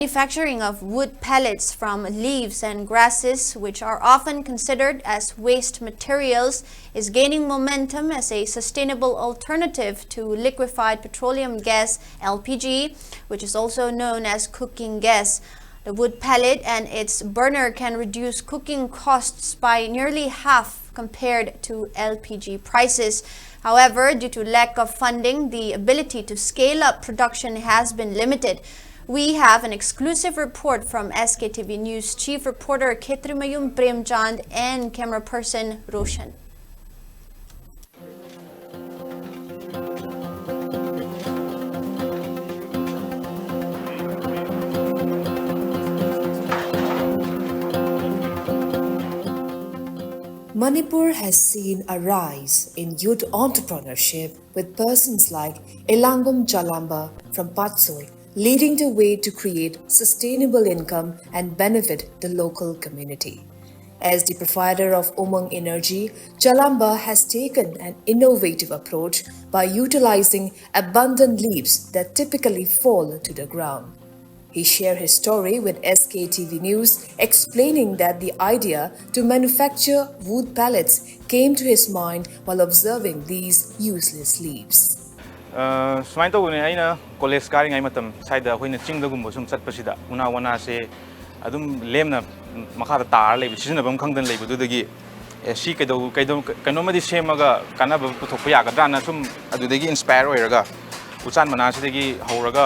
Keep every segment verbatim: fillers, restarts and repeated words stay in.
Manufacturing of wood pellets from leaves and grasses, which are often considered as waste materials, is gaining momentum as a sustainable alternative to liquefied petroleum gas, L P G, which is also known as cooking gas. The wood pellet and its burner can reduce cooking costs by nearly half compared to L P G prices. However, due to lack of funding, the ability to scale up production has been limited. We have an exclusive report from S K T V News chief reporter Khetrimayum Premchand and camera person Roshan. Manipur has seen a rise in youth entrepreneurship, with persons like Elangom Chalamba from Patsoi leading the way to create sustainable income and benefit the local community. As the provider of Umang Energy, Chalamba has taken an innovative approach by utilizing abundant leaves that typically fall to the ground. He shared his story with S K T V News, explaining that the idea to manufacture wood pellets came to his mind while observing these useless leaves. ꯑ, ꯁꯨꯃꯥꯏꯅ ꯇꯧꯕꯅꯦ, ꯑꯩꯅ college ꯀꯥꯔꯤꯉꯩ ꯃꯇꯝ ꯁ꯭ꯋꯥꯏꯗ ꯑꯩꯈꯣꯏꯅ ꯆꯤꯡꯗꯒꯨꯝꯕ ꯁꯨꯝ ꯆꯠꯄꯁꯤꯗ ꯎꯅꯥ ꯋꯥꯅꯥꯁꯦ ꯑꯗꯨꯝ ꯂꯦꯝꯅ ꯃꯈꯥꯗ ꯇꯥꯔ ꯂꯩꯕ, ꯁꯤꯖꯤꯟꯅꯐꯝ ꯈꯪꯗꯅ ꯂꯩꯕꯗꯨꯗꯒꯤ, ꯑꯦ, ꯁꯤ ꯀꯩꯗꯧ ꯀꯩꯗꯧ ꯀꯩꯅꯣꯝꯃꯗꯤ ꯁꯦꯝꯃꯒ ꯀꯥꯟꯅꯕ ꯄꯨꯊꯣꯛꯄ ꯌꯥꯒꯗ꯭ꯔꯥꯅ ꯁꯨꯝ ꯑꯗꯨꯗꯒꯤ ꯏꯟꯁꯄꯥꯌꯔ ꯑꯣꯏꯔꯒ ꯎꯆꯥꯟ ꯃꯅꯥꯁꯤꯗꯒꯤ ꯍꯧꯔꯒ,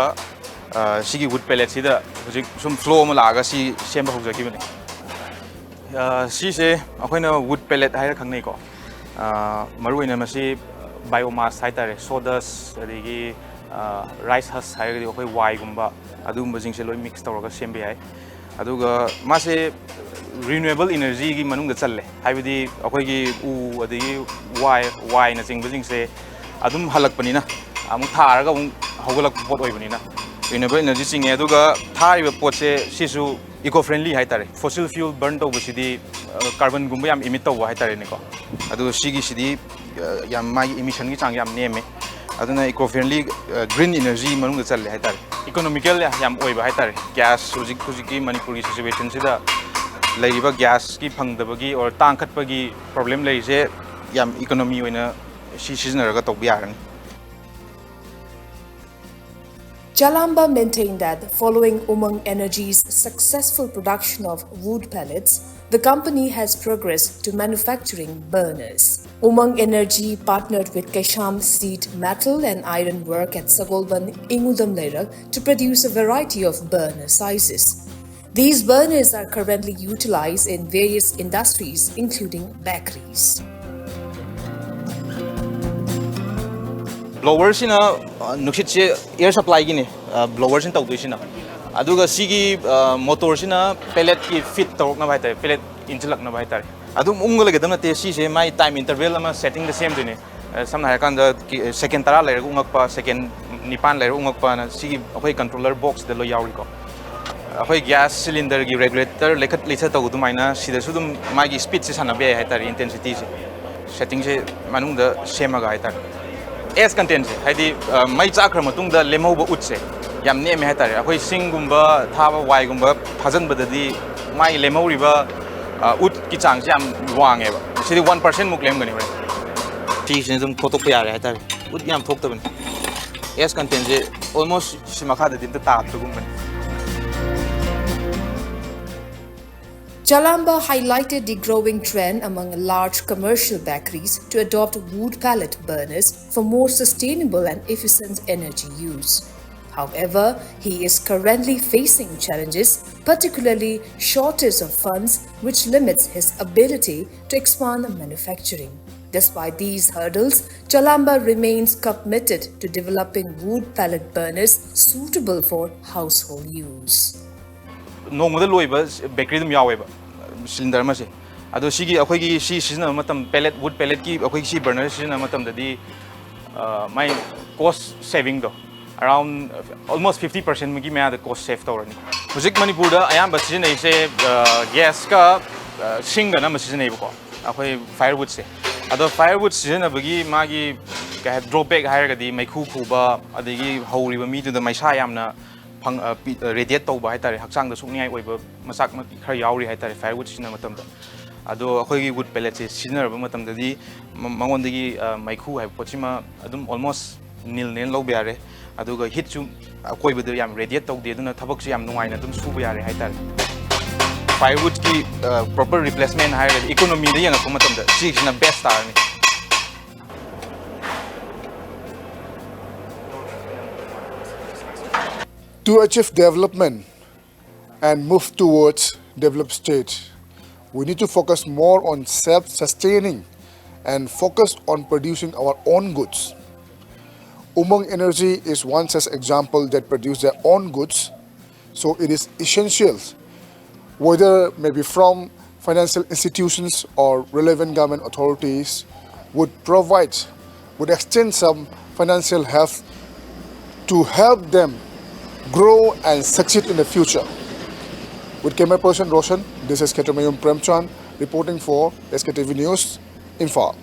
ꯑ, ꯁꯤꯒꯤ ꯋꯨꯗ ꯄꯦꯂꯦꯠꯁꯤꯗ ꯍꯧꯖꯤꯛ ꯁꯨꯝ ꯐ꯭ꯂꯣ ꯑꯃ ꯂꯥꯛꯑꯒ ꯁꯤ ꯁꯦꯝꯕ ꯍꯧꯖꯈꯤꯕꯅꯤ꯫ ꯑ, ꯁꯤꯁꯦ ꯑꯩꯈꯣꯏꯅ ꯋꯨꯗ ꯄꯦꯂꯦꯠ ꯍꯥꯏꯔ ꯈꯪꯅꯩꯀꯣ꯫ ꯑ, ꯃꯔꯨꯑꯣꯏꯅ ꯃꯁꯤ ꯕꯥꯏꯑꯣꯃꯥꯁ ꯍꯥꯏꯇꯥꯔꯦ, ꯁꯣꯗꯁ, ꯑꯗꯒꯤ, ꯑ, ꯔꯥꯏꯁ ꯍꯁ ꯍꯥꯏꯔꯒꯗꯤ ꯑꯩꯈꯣꯏ ꯋꯥꯏꯒꯨꯝꯕ, ꯑꯗꯨꯒꯨꯝꯕꯁꯤꯡꯁꯦ ꯂꯣꯏ ꯃꯤꯛꯁ ꯇꯧꯔꯒ ꯁꯦꯝꯕ ꯌꯥꯏ꯫ ꯑꯗꯨꯒ ꯃꯥꯁꯦ ꯔꯤꯅ꯭ꯌꯨꯑꯦꯕꯜ ꯏꯅꯔꯖꯤꯒꯤ ꯃꯅꯨꯡꯗ ꯆꯜꯂꯦ, ꯍꯥꯏꯕꯗꯤ ꯑꯩꯈꯣꯏꯒꯤ ꯎ, ꯑꯗꯒꯤ ꯋꯥꯏ, ꯋꯥꯏꯅꯆꯤꯡꯕꯁꯤꯡꯁꯦ ꯑꯗꯨꯝ ꯍꯜꯂꯛꯄꯅꯤꯅ, ꯑꯃꯨꯛ ꯊꯥꯔꯒ ꯑꯃꯨꯛ ꯍꯧꯒꯠꯂꯛꯄ ꯄꯣꯠ ꯑꯣꯏꯕꯅꯤꯅ ꯔꯤꯅ꯭ꯌꯨꯑꯦꯕꯜ ꯏꯅꯔꯖꯤ ꯆꯤꯡꯉꯦ꯫ ꯑꯗꯨꯒ ꯊꯥꯔꯤꯕ ꯄꯣꯠꯁꯦ ꯁꯤꯁꯨ ꯏꯀꯣ ꯐ꯭ꯔꯦꯟꯂꯤ ꯍꯥꯏꯇꯥꯔꯦ꯫ ꯐꯣꯁꯤꯜ ꯐ꯭ꯌꯨꯜ ꯕꯔꯟ ꯇꯧꯕꯁꯤꯗꯤ, ꯑ, ꯀꯥꯔꯕꯟꯒꯨꯝꯕ ꯌꯥꯝ ꯏꯃꯤꯠ ꯇꯧꯕ ꯍꯥꯏꯇꯥꯔꯦꯅꯦꯀꯣ꯫ ꯑꯗꯨ ꯁꯤꯒꯤꯁꯤꯗꯤ, ꯑ, ꯌꯥꯝ, ꯃꯥꯒꯤ ꯏꯃꯤꯁꯟꯒꯤ ꯆꯥꯡ ꯌꯥꯝ ꯅꯦꯝꯃꯦ꯫ ꯑꯗꯨꯅ eco friendly, green energy ꯃꯅꯨꯡꯗ ꯆꯜꯂꯦ ꯍꯥꯏꯇꯥꯔꯦ꯫ Economical ꯌꯥꯝ ꯑꯣꯏꯕ ꯍꯥꯏꯇꯥꯔꯦ꯫ Gas ꯍꯧꯖꯤꯛ ꯍꯧꯖꯤꯛꯀꯤ ꯃꯅꯤꯄꯨꯔꯒꯤ situationꯁꯤꯗ ꯂꯩꯔꯤꯕ gasꯀꯤ ꯐꯪꯗꯕꯒꯤ or ꯇꯥꯡꯈꯠꯄꯒꯤ problem ꯂꯩꯔꯤꯁꯦ ꯌꯥꯝ economy ꯑꯣꯏꯅ ꯁꯤ ꯁꯤꯖꯤꯟꯅꯔꯒ ꯇꯧꯕ ꯌꯥꯒꯅꯤ꯫ Chalamba maintained that following Umang Energy's successful production of wood pellets, the company has progressed to manufacturing burners. Umang Energy partnered with Kesham Seat Metal and Iron Work at Sagolban, Ingudam Leirak to produce a variety of burner sizes. These burners are currently utilized in various industries, including bakeries. Blowerꯁꯤꯅ ꯅꯨꯡꯁꯤꯠꯁꯦ air supplyꯒꯤꯅꯦ꯫ Blowerꯁꯤꯅ ꯇꯧꯗꯣꯏꯁꯤꯅ, ꯑꯗꯨꯒ ꯁꯤꯒꯤ motorꯁꯤꯅ pelletꯀꯤ feed ꯇꯧꯔꯛꯅꯕ ꯍꯥꯏꯇꯥꯔꯦ, pellet ꯏꯟꯁꯤꯜꯂꯛꯅꯕ ꯍꯥꯏꯇꯥꯔꯦ꯫ ꯑꯗꯨꯝ ꯎꯪꯉ ꯂꯩꯒꯗꯕ ꯅꯠꯇꯦ꯫ ꯁꯤꯁꯦ ꯃꯥꯏ time interval ꯑꯃ settingꯗ ꯁꯦꯝꯗꯣꯏꯅꯦ꯫ ꯁꯝꯅ ꯍꯥꯏꯔꯀꯥꯟꯗ second ꯇꯔꯥ ꯂꯩꯔꯒ ꯎꯪꯉꯛꯄ, second ꯅꯤꯄꯥꯟ ꯂꯩꯔꯒ ꯎꯪꯉꯛꯄꯅ ꯁꯤꯒꯤ ꯑꯩꯈꯣꯏ controller boxꯁꯤꯗ ꯂꯣꯏ ꯌꯥꯎꯔꯤꯀꯣ꯫ ꯑꯩꯈꯣꯏ gas cylinderꯒꯤ regulator ꯂꯩꯈꯠ ꯂꯩꯊ ꯇꯧꯕ ꯑꯗꯨꯃꯥꯏꯅ ꯁꯤꯗꯁꯨ ꯑꯗꯨꯝ ꯃꯥꯒꯤ speedꯁꯦ ꯁꯥꯟꯅꯕ ꯌꯥꯏ ꯍꯥꯏꯇꯥꯔꯦ, intensityꯁꯦ꯫ Settingꯁꯦ ꯃꯅꯨꯡꯗ ꯁꯦꯝꯃꯒ ꯍꯥꯏꯇꯥꯔꯦ꯫ Ash contentꯁꯦ, ꯍꯥꯏꯗꯤ ꯃꯩ ꯆꯥꯛꯈ꯭ꯔ ꯃꯇꯨꯡꯗ ꯂꯦꯝꯍꯧꯕ ꯎꯠꯁꯦ ꯌꯥꯝ ꯅꯦꯝꯃꯦ ꯍꯥꯏꯇꯥꯔꯦ꯫ ꯑꯩꯈꯣꯏ ꯁꯤꯡꯒꯨꯝꯕ ꯊꯥꯕ, ꯋꯥꯏꯒꯨꯝꯕ ꯊꯥꯖꯤꯟꯕꯗꯗꯤ ꯃꯥꯒꯤ ꯂꯦꯝꯍꯧꯔꯤꯕ ꯎꯠꯀꯤ ꯆꯥꯡꯁꯦ ꯌꯥꯝ ꯋꯥꯡꯉꯦꯕ꯫ ꯁꯤꯗꯤ one percent ꯃꯨꯛ ꯂꯦꯝꯒꯅꯤ ꯍꯣꯔꯦꯟ꯫ ꯁꯤꯁꯤꯅ ꯑꯗꯨꯝ ꯊꯣꯛꯇꯣꯛꯄ ꯌꯥꯔꯦ ꯍꯥꯏꯇꯥꯔꯦ꯫ ꯎꯠ ꯌꯥꯝ ꯊꯣꯛꯇꯕꯅꯤ꯫ Ash contentꯁꯦ almost ꯁꯤ ꯃꯈꯥꯗꯗꯤ ꯑꯝꯇ ꯇꯥꯗꯕꯒꯨꯝꯕꯅꯤ꯫ Chalamba highlighted the growing trend among large commercial bakeries to adopt wood pellet burners for more sustainable and efficient energy use. However, he is currently facing challenges, particularly shortage of funds, which limits his ability to expand manufacturing. Despite these hurdles, Chalamba remains committed to developing wood pellet burners suitable for household use. ꯅꯣꯡꯃꯗ ꯂꯣꯏꯕ bakery ꯑꯗꯨꯝ ꯌꯥꯎꯋꯦꯕ, cylinder ꯑꯃꯁꯦ꯫ ꯑꯗꯣ ꯁꯤꯒꯤ ꯑꯩꯈꯣꯏꯒꯤ ꯁꯤ ꯁꯤꯖꯤꯟꯅꯕ ꯃꯇꯝ, pellet, wood pelletꯀꯤ ꯑꯩꯈꯣꯏꯒꯤ ꯁꯤ burner ꯁꯤꯖꯤꯟꯅꯕ ꯃꯇꯝꯗꯗꯤ ꯃꯥꯏ cost savingꯗꯣ around almost fifty percentꯃꯨꯛꯀꯤ ꯃꯌꯥꯗ cost save ꯇꯧꯔꯅꯤ꯫ ꯍꯧꯖꯤꯛ ꯃꯅꯤꯄꯨꯔꯗ ꯑꯌꯥꯝꯕ ꯁꯤꯖꯤꯟꯅꯩꯁꯦ gasꯀ ꯁꯤꯡꯒ ꯑꯅꯝꯕ ꯁꯤꯖꯤꯟꯅꯩꯕꯀꯣ, ꯑꯩꯈꯣꯏ firewoodꯁꯦ꯫ ꯑꯗꯣ firewood ꯁꯤꯖꯤꯟꯅꯕꯒꯤ ꯃꯥꯒꯤ ꯀꯩ ꯍꯥꯏ ꯗ꯭ꯔꯣꯕꯦꯛ ꯍꯥꯏꯔꯒꯗꯤ ꯃꯩꯈꯨ ꯈꯨꯕ, ꯑꯗꯒꯤ ꯍꯧꯔꯤꯕ ꯃꯤꯗꯨꯗ ꯃꯩꯁꯥ ꯌꯥꯝꯅ ꯐꯪ ꯔꯦꯗꯤꯌꯦꯠ ꯇꯧꯕ ꯍꯥꯏꯇꯥꯔꯦ, ꯍꯛꯆꯥꯡꯗ ꯁꯣꯛꯅꯤꯡꯉꯥꯏ ꯑꯣꯏꯕ ꯃꯆꯥꯛ ꯈꯔ ꯌꯥꯎꯔꯤ ꯍꯥꯏꯇꯥꯔꯦ ꯐꯥꯏꯌꯔꯋꯨꯗ ꯁꯤꯖꯤꯟꯅꯕ ꯃꯇꯝꯗ꯫ ꯑꯗꯣ ꯑꯩꯈꯣꯏꯒꯤ ꯋꯨꯗ ꯄꯦꯂꯦꯠꯁꯦ ꯁꯤꯖꯤꯟꯅꯔꯕ ꯃꯇꯝꯗꯗꯤ ꯃꯉꯣꯟꯗꯒꯤ ꯃꯩꯈꯨ ꯍꯥꯏꯕ ꯄꯣꯠꯁꯤꯃ ꯑꯗꯨꯝ ꯑꯣꯜꯃꯣꯁ ꯅꯤꯜꯅꯦꯅ ꯂꯧꯕ ꯌꯥꯔꯦ꯫ ꯑꯗꯨꯒ ꯍꯤꯠꯁꯨ ꯑꯀꯣꯏꯕꯗ ꯌꯥꯝ ꯔꯦꯗꯤꯌꯦꯠ ꯇꯧꯗꯦ, ꯑꯗꯨꯅ ꯊꯕꯛꯁꯦ ꯌꯥꯝ ꯅꯨꯡꯉꯥꯏꯅ ꯑꯗꯨꯝ ꯁꯨꯕ ꯌꯥꯔꯦ ꯍꯥꯏꯇꯥꯔꯦ꯫ ꯐꯥꯏꯌꯔꯋꯨꯗꯀꯤ ꯄ꯭ꯔꯣꯄꯔ ꯔꯤꯄ꯭ꯂꯦꯁꯃꯦꯟ ꯍꯥꯏꯔꯒꯗꯤ ꯏꯀꯣꯅꯣꯃꯤꯗ ꯌꯦꯡꯉꯛꯄ ꯃꯇꯝꯗ ꯁꯤꯁꯤꯅ ꯕꯦꯁ ꯇꯥꯔꯅꯤ꯫ To achieve development and move towards developed state, we need to focus more on self-sustaining and focus on producing our own goods. Umang Energy is one such example that produce their own goods. So it is essential, whether maybe from financial institutions or relevant government authorities, would provide, would extend some financial help to help them grow and succeed in the future. With camera person Roshan, this is Khetramayom Premchand reporting for S K T V News, Imphal.